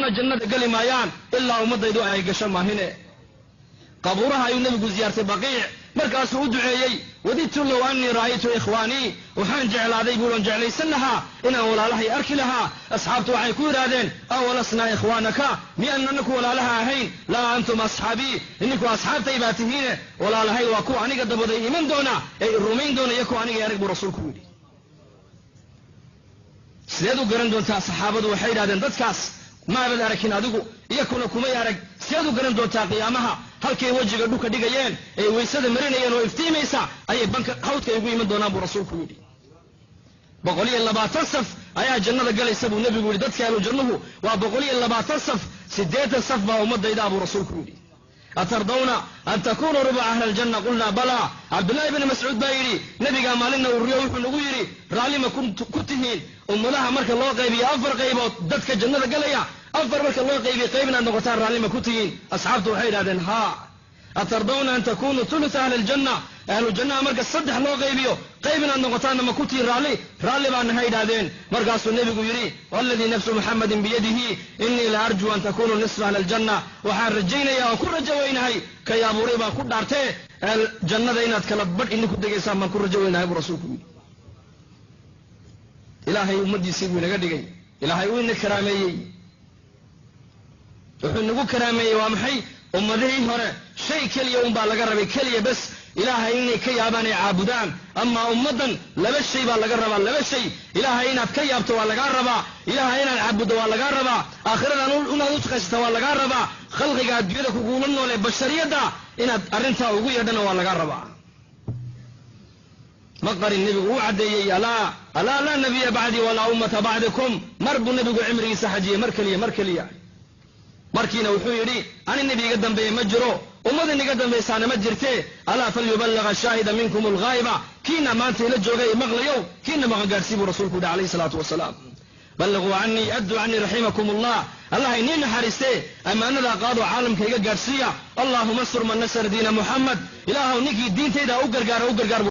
Marna jannada geli maayaan ilaa ummaddaydu ay gasho maahine. Qabuuraha ayuu nebigu ziyaartay Baqiic, markaasuu u duceeyey. Wadidtu low annii ra'aytu ikhwaanii, waxaan jeclaaday buulan jeclaysan lahaa inaan walaalahay arki lahaa. Asxaabtu waxay ku yidhaahdeen: awalasnaa ikhwaanaka? Miyaan anaku walaalaha ahayn? Laa, antum asxaabii, idinku asxaabtay baa tihiine, walaalahay waa kuwa aniga dabaday iman doona ee i rumayn doona iyo kuwa aniga arag, buu rasuulku yidhi. Sideed u garan doontaa? Saxaabadu waxay yidhahdeen: dadkaas maabad arakin adigu, iyakuna kumay arag, sideed u garan doontaa qiyaamaha? Halkay wejiga dhulka dhigayeen ee waysada marinayeen oo iftiimaysa ayay banka hawdka igu iman doonaan, buu rasuulku yidhi. 120 saf ayaa jannada galaysa, buu nebigu yidhi. Dadka ahlu jannuhu waa 120 saf, 80 saf baa ummadaydaa, buu rasuulku yidhi. Atardawna an takunuu rubuca ahli aljanna? Qulnaa balaa. Cabdullaahi bni Mascuud baa yidhi: nebigaa maalinna ururiyo, wuxuu nagu yidhi: raallima ku tihiin ummadaha marka loo qaybiyo afar qaybood, dadka jannada galaya afar marka loo qaybiyo, qayb inaad noqotaan raallima ku tihiin? Asxaabtu waxay yidhahdeen: haa. Atardawna an takunuu thulutha ahli aljanna? Ahlu jannaha marka saddex loo qaybiyo, qayb inaad noqotaanna ma ku tihiin raalli? Raalli baa naha, yidhahdeen. Markaasuu nebigu yidhi: waladii nafsu Muxamadin biyadihi, innii la arjuu an takunuu nisfa ahli aljanna. Waxaan rajaynayaa oo ku rajo weynahay, kay abuuray baan ku dhaartee, jannada inaad kala badh idinku degaysaan baan ku rajo weynahay, buu rasuulku yidhi. Ilaahay ummaddiisii buu inaga dhigay. Ilaahay uu ina karaameeyey. Wuxuu inagu karaameeyey waa maxay? Ummadihii hore shay keliya unbaa laga rabay, keliya bes, Ilaahay inay ka yaabaan ay caabudaan. Amaa ummaddan laba shay baa laga rabaa, laba shay. Ilaahay inaad ka yaabto waa lagaa rabaa, Ilaahay inaad caabuddo waa lagaa rabaa, aakhiradan inaad u shaqaysata waa lagaa rabaa, khalqiga adduunyada kugula noole bashariyadda inaad arrintaa ugu yeedhana waa lagaa rabaa. Ma qarin nebigu, uu caddeeyey: alaa alaa, laa nabiya bacdii walaa ummata bacdikum. Mar buu nebigu cimrigiisa xajiyey, mar keliya, mar keliya. Markiina wuxuu yidhi: ani nebi iga dambeeye ma jiro, ummad iniga dambaysaana ma jirte. Alaa falyubalaga shaahida minkum alghaa'iba. Kiina maanta ila joogay maqlayow, kiina maqan gaarsii, buu rasuulku yidhi calayhi salaatu wasalaam. Ballaguu canii, adduu canii raximakum allah. Allah inii naxariistee, ammaanadaa qaado, caalamka iga gaadhsiiya. Allaahuma ansur man nasara diina Muxamed. Ilaahow ninkii diintayda u gargaara u gargaar.